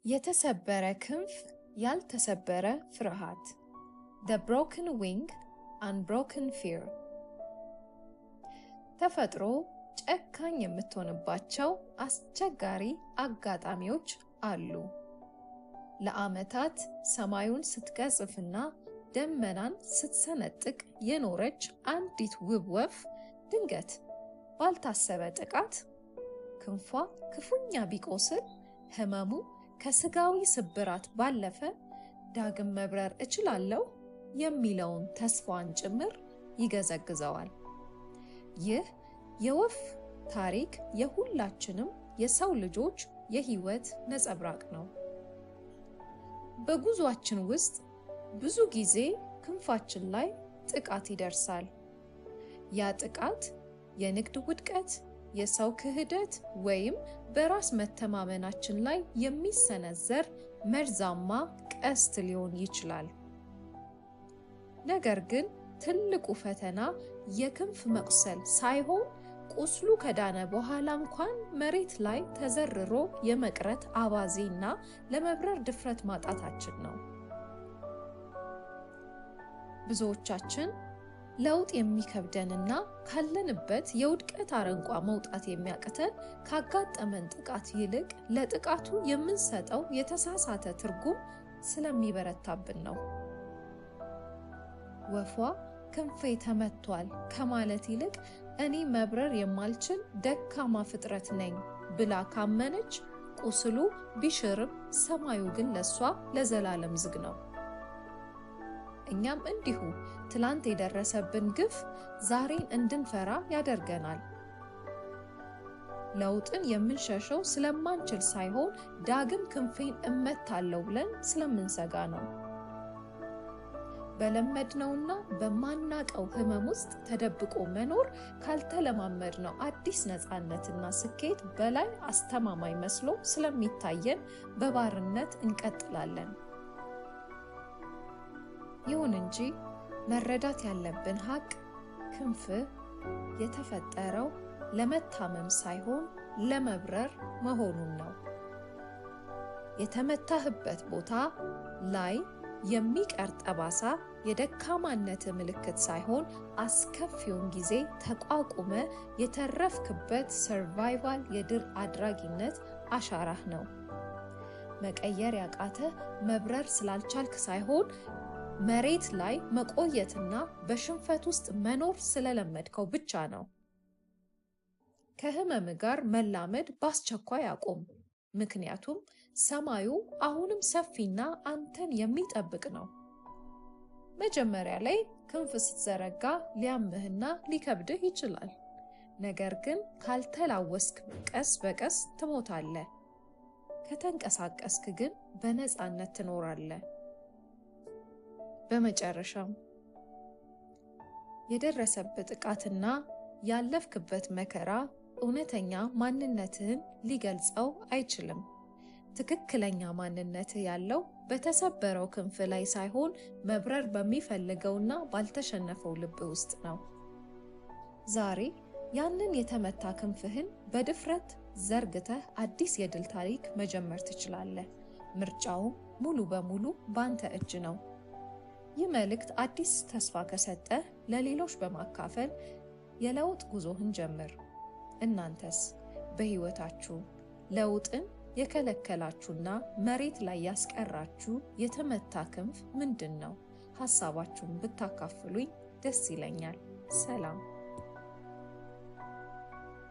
የተሰበረ ክንፍ፣ ያልተሰበረ ፍርሃት። The Broken Wing, Unbroken Fear። ተፈጥሮ ጨካኝ የምትሆንባቸው አስቸጋሪ አጋጣሚዎች አሉ። ለዓመታት ሰማዩን ስትቀዝፍና ደመናን ስትሰነጥቅ የኖረች አንዲት ውብ ወፍ ድንገት ባልታሰበ ጥቃት ክንፏ ክፉኛ ቢቆስል፣ ህመሙ ከስጋዊ ስብራት ባለፈ ዳግም መብረር እችላለሁ የሚለውን ተስፋዋን ጭምር ይገዘግዘዋል። ይህ የወፍ ታሪክ የሁላችንም የሰው ልጆች የህይወት ነጸብራቅ ነው። በጉዟችን ውስጥ ብዙ ጊዜ ክንፋችን ላይ ጥቃት ይደርሳል። ያ ጥቃት የንግድ ውድቀት፣ የሰው ክህደት ወይም በራስ መተማመናችን ላይ የሚሰነዘር መርዛማ ቀስት ሊሆን ይችላል። ነገር ግን ትልቁ ፈተና የክንፍ መቁሰል ሳይሆን፣ ቁስሉ ከዳነ በኋላ እንኳን መሬት ላይ ተዘርሮ የመቅረት አባዜና ለመብረር ድፍረት ማጣታችን ነው። ብዙዎቻችን ለውጥ የሚከብደንና ካለንበት የውድቀት አረንቋ መውጣት የሚያቅተን ካጋጠመን ጥቃት ይልቅ ለጥቃቱ የምንሰጠው የተሳሳተ ትርጉም ስለሚበረታብን ነው። ወፏ ክንፌ ተመቷል ከማለት ይልቅ እኔ መብረር የማልችል ደካማ ፍጥረት ነኝ ብላ ካመነች፣ ቁስሉ ቢሽርም ሰማዩ ግን ለሷ ለዘላለም ዝግ ነው። እኛም እንዲሁ ትላንት የደረሰብን ግፍ ዛሬን እንድንፈራ ያደርገናል። ለውጥን የምንሸሸው ስለማንችል ሳይሆን ዳግም ክንፌን እመታለሁ ብለን ስለምንሰጋ ነው። በለመድነውና በማናቀው ህመም ውስጥ ተደብቆ መኖር ካልተለማመድነው አዲስ ነፃነትና ስኬት በላይ አስተማማኝ መስሎ ስለሚታየን በባርነት እንቀጥላለን። ይሁን እንጂ መረዳት ያለብን ሀቅ ክንፍ የተፈጠረው ለመታመም ሳይሆን ለመብረር መሆኑን ነው። የተመታህበት ቦታ ላይ የሚቀር ጠባሳ የደካማነት ምልክት ሳይሆን አስከፊውን ጊዜ ተቋቁመህ የተረፍክበት survival፣ የድል አድራጊነት አሻራህ ነው። መቀየር ያቃተህ መብረር ስላልቻልክ ሳይሆን መሬት ላይ መቆየትና በሽንፈት ውስጥ መኖር ስለለመድከው ብቻ ነው። ከህመም ጋር መላመድ በአስቸኳይ አቁም። ምክንያቱም ሰማዩ አሁንም ሰፊና አንተን የሚጠብቅ ነው። መጀመሪያ ላይ ክንፍ ስትዘረጋ ሊያምህና ሊከብድህ ይችላል። ነገር ግን ካልተላወስክ ቀስ በቀስ ትሞታለህ። ከተንቀሳቀስክ ግን በነፃነት ትኖራለህ። በመጨረሻም የደረሰብህ ጥቃትና ያለፍክበት መከራ እውነተኛ ማንነትህን ሊገልጸው አይችልም። ትክክለኛ ማንነትህ ያለው በተሰበረው ክንፍ ላይ ሳይሆን መብረር በሚፈልገውና ባልተሸነፈው ልብ ውስጥ ነው። ዛሬ ያንን የተመታ ክንፍህን በድፍረት ዘርግተህ አዲስ የድል ታሪክ መጀመር ትችላለህ። ምርጫውም ሙሉ በሙሉ ባንተ እጅ ነው። ይህ መልእክት አዲስ ተስፋ ከሰጠህ ለሌሎች በማካፈል የለውጥ ጉዞህን ጀምር። እናንተስ በህይወታችሁ ለውጥን የከለከላችሁና መሬት ላይ ያስቀራችሁ የተመታ ክንፍ ምንድን ነው? ሀሳባችሁን ብታካፍሉኝ ደስ ይለኛል። ሰላም።